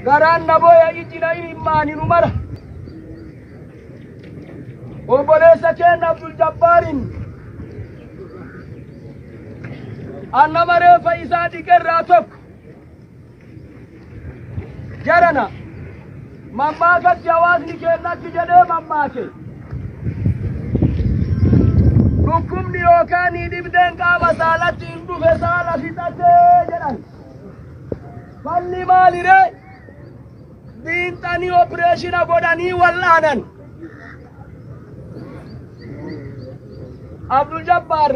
Garaan na booya ijji na imimmaani nu mara. Obboleessa keenya Abdul Jabbaarin annama reeffa isaa dhiqerraa tokko jarana mammaakatti hawaasni keenyatti jedhee mammaake. Dhukkubni yookaan dhibdeen qaama saalatti hin dhufe saala fixatee jedhan. Falli maaliree? Biinxanii opereeshina godhanii wal'aanan. Abdul Jabbaar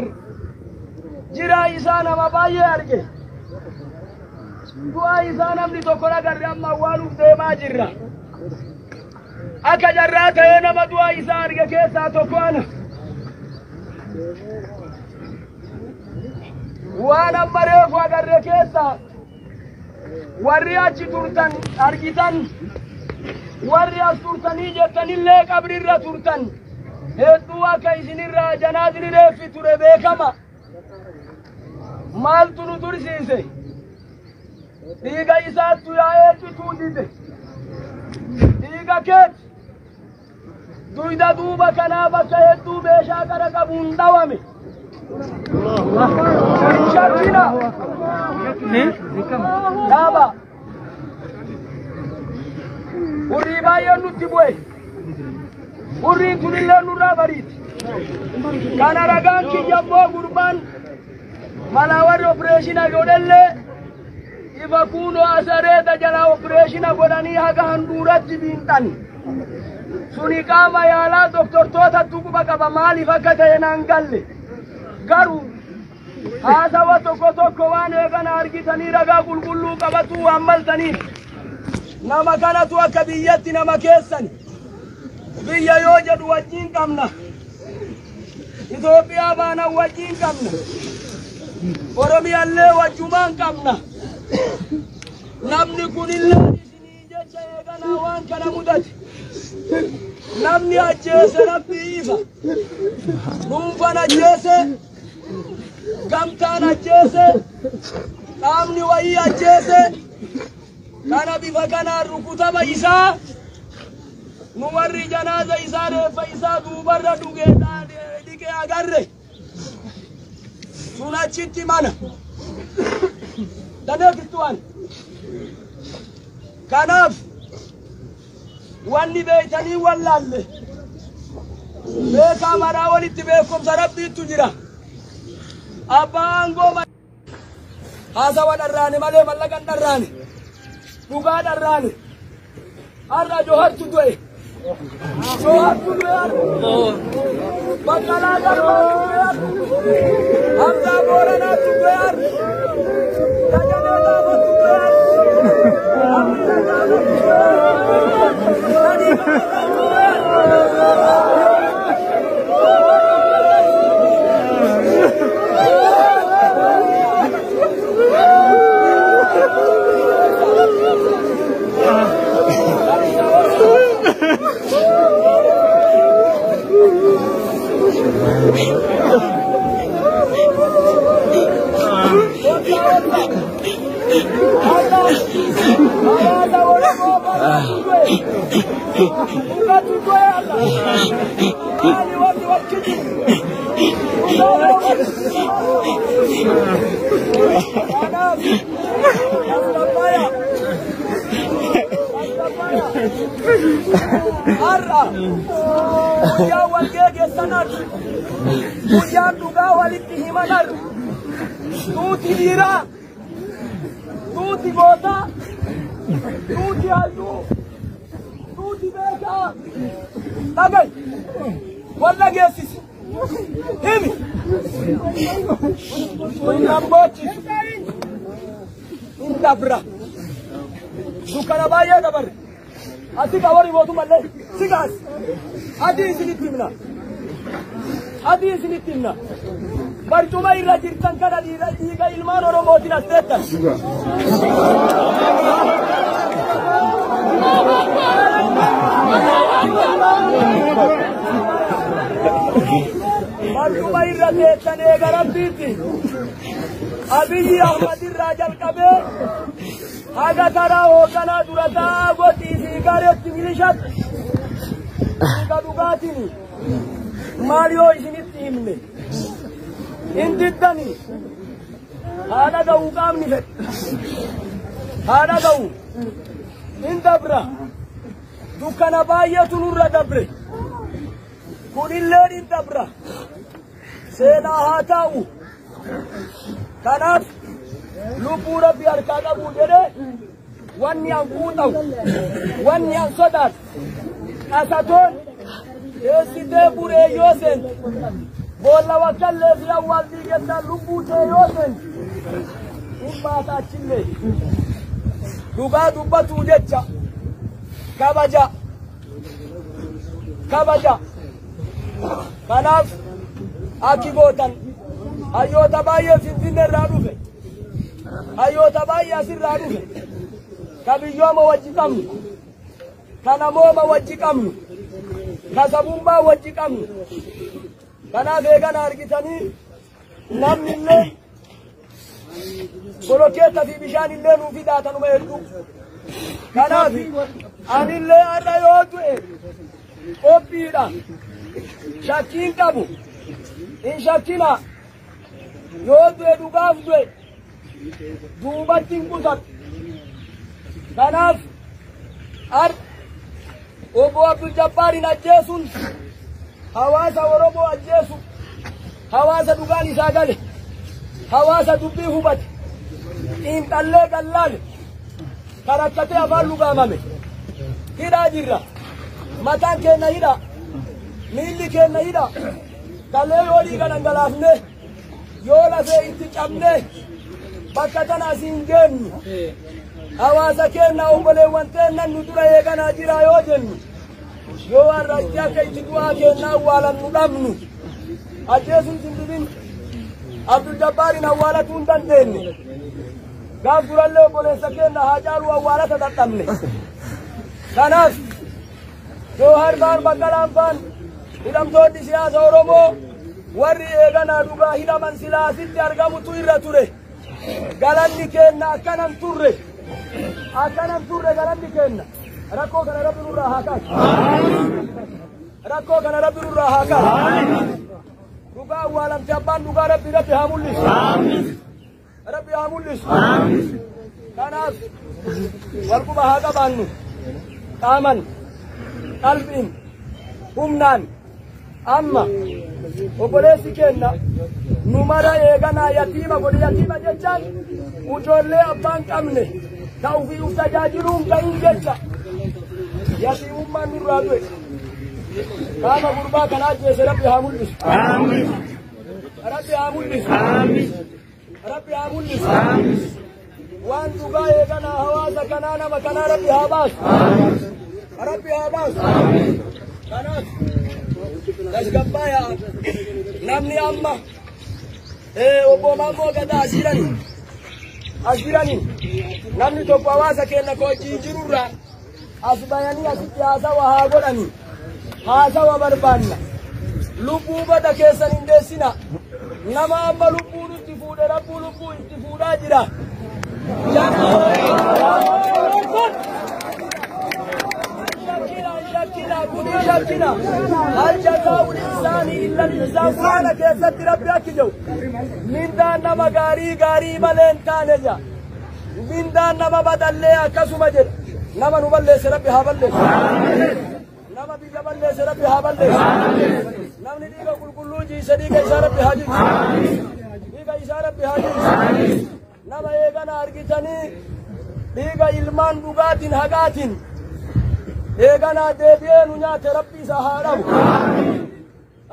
jiraa isaa nama baay'ee arge. Du'aa isaa namni tokko agarre amma awwaaluuf deemaa jirra. Akka jarraa ta'ee nama du'aa isaa arge keessaa tokko ana. Waan amma reefu agarre keessaa warri achi turtan argitan, warri as turtanii jettanillee qabrirra turtan hedduu akka isinirraa janaasni reeffi ture beekama. Maaltu nu tursiise? Dhiiga isaattu yaa'ee cituu dide. Dhiiga keeti duyda duuba kanaa bakka hedduu meeshaa qara qabuun dhawame. Shakkina dhaaba. Hurrii baay'een nutti bu'e. Hurriin tunillee nurraa bariiti. Kana ragaan kiyya immoo gurbaan malaa warri opereeshina godhellee ifa kuunoo asareeta jalaa opereeshina godhanii haga handhuuratti biinxan. Suni qaama yaalaa doktortootatti quba qaba maaliif akka ta'e naan galle. Garuu haasawa tokko tokko waan eegana argitanii ragaa qulqulluu qabatu waan maltaniif nama kanatu akka biyyatti nama keessan biyya yoo jedhu wajjin qabna. Itoophiyaa baanan wajjin qabna. Oromiyaallee wajjumaan qabna. Namni kunillee isinii jecha eeganaa waan kana mudate. Namni ajjeese Rabbii ifa. Dhuunfan ajjeese, gamtaan ajjeese, qaamni wayii ajjeese. Kana bifa kanaan rukutama isaa nu warri janaaza isaa reeffa isaa duubarra dhugee dhiqee agarre. Sun achitti mana. Daneekittuwan. Kanaaf wanni beeytanii wallaalle beekaa maraa walitti beekumsa Rabbiittu jira. Abbaa aangoo haasawa dharraane malee mallaqan dharraane dhugaa dharraane. Har'a Johartu du'e. Johartu du'e har'a. Baqqalaa Garbaatu du'e har'a. Hamzaa Booranaatu du'e har'a. Dajanee Xaafotu du'e har'a. Abdiisaa Xaafotu du'e har'a. Nadii Gamadaatu du'e har'a. Hawaasa Oromoo bal'aatu du'e. Dhugatu du'e har'a. Maali wanni wal kijibu? Kanaaf tasgabbaaya. Tasgabbaaya. Har'a guyyaa wal geeggeessan har'a. Guyyaan dhugaa walitti himan har'a. Duuti dhiiraa, duuti gootaa, duuti hayyuu, duuti beekaa. Dhaga'i. Wal dhageessisi. Himi. Kun nan boochisu. Hin dabra. Dukkana baay'ee dabarre. Ati qabarii mootummallee si kaas. Adii isinitti himna. Adii isinitti himna. Barcuma irra jirtan kana dhiiga ilmaan Oromootiin as teettan. Barcuma irra teettan eega Rabbiitti. Abiyyi Ahmad irraa irraa jalqabee haga taraa hoogganaa dura taa'aa goxii fi gareetti milishatti dhiiga dhugaatiin maal yoo isinitti himne hin diddanii haadha ga'uu qaamni fedhe haadha ga'uu hin dabra dukkana baay'eetu nurra dabre kunillee hin dabra seenaa haa ta'u kanaaf lubbuu rabbi harkaa qabuu jedhee wanni an quuxawu wanni an sodaatu qasatoon teessitee buree yoo seente boolla wakkallee fi awwaal diigettaan lubbuu tee yoo seente hin baata achillee dhugaa dubbatuu jecha kabaja kabaja kanaaf akki gootan hayyoota baay'ee Finfinnee irraa dhufe hayyoota baay'ee asirraa dhufe ka biyyooma wajji qabnu ka namooma wajji qabnu ka sabummaa wajji qabnu kanaaf eegana argitanii namni illee bolokeetta fi bishaan illee nuu fidaatanuma hedduu kanaaf anillee har'a yoo du'e qophiidha shakkiin qabu hin shakkina yoo du'e dhugaaf du'e duubatti hin qusatu kanaaf ar obbo Abdul Jabbaarin ajjeesuun hawaasa Oromoo ajjeesu hawaasa dhugaan isaa gale hawaasa dubbii hubate xiinxallee gallaale karakkatee afaan lugaamame hidhaa jirra mataan keenna hidha miilli keenna hidha kalee yoo dhiiga dhangalaafne yoo lafee itti cabne bakka tana asiin geennu hawaasa keenna obboleewwan teennan nu dura eeganaa jira yoo jennu yoo har'atti akka itti du'aa keenna awwaalan nu dhabnu ajjeesuun sin dhibin Abdul Jabbaarin awwaalatuu hin dandeenye gaaf durallee obboleessa keenna Haacaaluu awwaalata dadhabne kanaaf Joohar faan Baqqalaan faan hidhamtoonni siyaasa Oromoo warri eeganaa dhugaa hidhaman silaa asitti argamutu irra ture galanni keenna akkanan turre akkanan turre galanni keenna rakkoo kana rabbi nurraa haa kaasu rakkoo kana rabbi nurraa haa kaasu dhugaa awwaalamte abbaan dhugaa rabbi rabbi haa mul'isu rabbi haa mul'isu kanaaf walquba haa qabaannu qaaman qalbiin humnaan amma obboleessi keenna nu mara eeganaa yatiima godhe yatiima jechaan ijoollee abbaan qabne ta ufii uf tajaajiluun ga'in jecha yatiimummaan nurraa du'e qaama gurbaa kana ajjeese rabbi haa mul'isu rabbi haa mul'isu rabbi haa mul'isu waan dhugaa eeganaa hawaasa kanaa nama kanaa rabbi haa baasu rabbi haa baasu kanaaf tasgabbaaya namni amma obbo Maammoo Gadaa as jiranii namni tokko hawaasa keenya hojii jirurraa as bayanii asitti haasawa haa godhanii haasawa barbaanna lubbuu bada keessan hin deessina nama amma lubbuu nutti fuudhe rabbuu lubbuu itti fuudhaa jira. Shakkina hal jazaa'ul insaani illa al-ihsaan quraana keessatti rabbi akki jedhu mindaan nama gaarii gaarii malee hin taane jedha mindaan nama badallee akkasuma jedha nama nu balleesse rabbi haa balleessu nama biyya balleesse rabbi haa balleessu namni dhiiga qulqulluu jiise dhiiga isaa rabbi haa jiisu dhiiga isaa rabbi haa jiisu nama eegana argitanii dhiiga ilmaan dhugaatiin haqaatiin eeganaa deebi'ee nu nyaate rabbi isa haa dhabu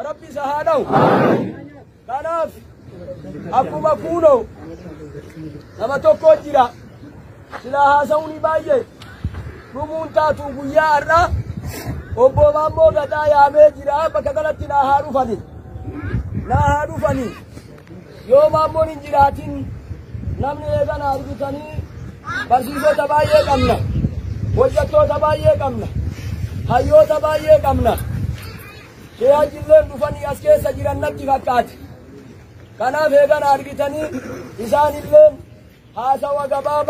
rabbi isa haa dhabu kanaaf akkuma kuunoo nama tokko jira silaa haasa'uun baay'ee dhumuun taatu guyyaa har'a obbo Maammoo Gadaa yaamee jira bakka kanatti naa haa dhufani naa haa dhufani yoo Maammoon hin jiraatin namni eegana argitanii barsiisota baay'ee qabna hojjettoota baay'ee qabna hayyoota baay'ee qabna sheehajilleen dhufanii as keessa jiran natti fakkaate kanaaf eegana argitanii isaanilleen Haasawa gabaabaa.